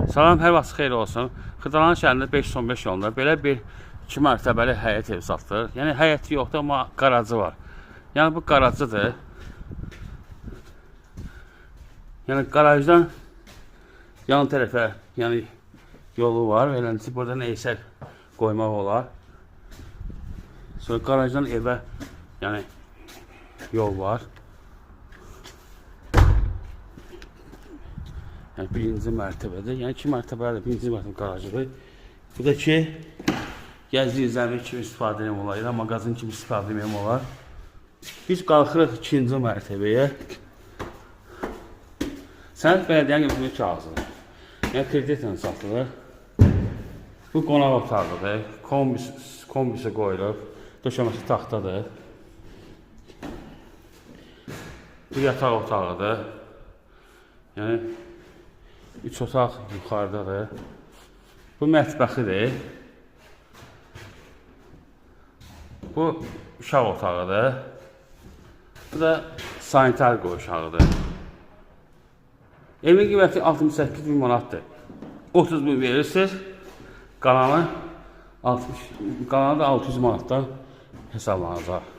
Salam, hər vaxt xeyir olsun. Xırdalan şəhərində 515 yolunda belə bir 2 mərtəbəli həyət ev satılır. Yəni həyəti yoxdur, amma qarajı var. Yəni bu qarajıdır. Yəni qarajdan yan tərəfə, yəni yolu var. Beləncə burada neysə qoymaq olar. Sonra qarajdan evə, yəni yol var. Yəni birinci mərtəbədə, yəni iki mərtəbəli birinci mərtəbə qarajıdır. Bu da ki, gəzdiyi zəmin kimi istifadə etmək olar, ya mağazin kimi istifadə etmək olar. Biz qalxırıq ikinci mərtəbəyə. Sənəd bələdiyyənin qiyməti kağızıdır. Yəni kreditlə satılır. Bu qonaq otağıdır. Kombisi, kombisi qoyulub. Döşəməsi taxtadır. Bu yataq otağıdır. Yəni 3 otaq yuxarıdadır. Bu mətbəxidir. Bu uşaq otağıdır. Bu da sanitar qovşağıdır. Evin qiyməti 68 min manatdır. 30 min verirsiniz. Qalanı 60, qalanı da 600 manatdan hesablanacaq.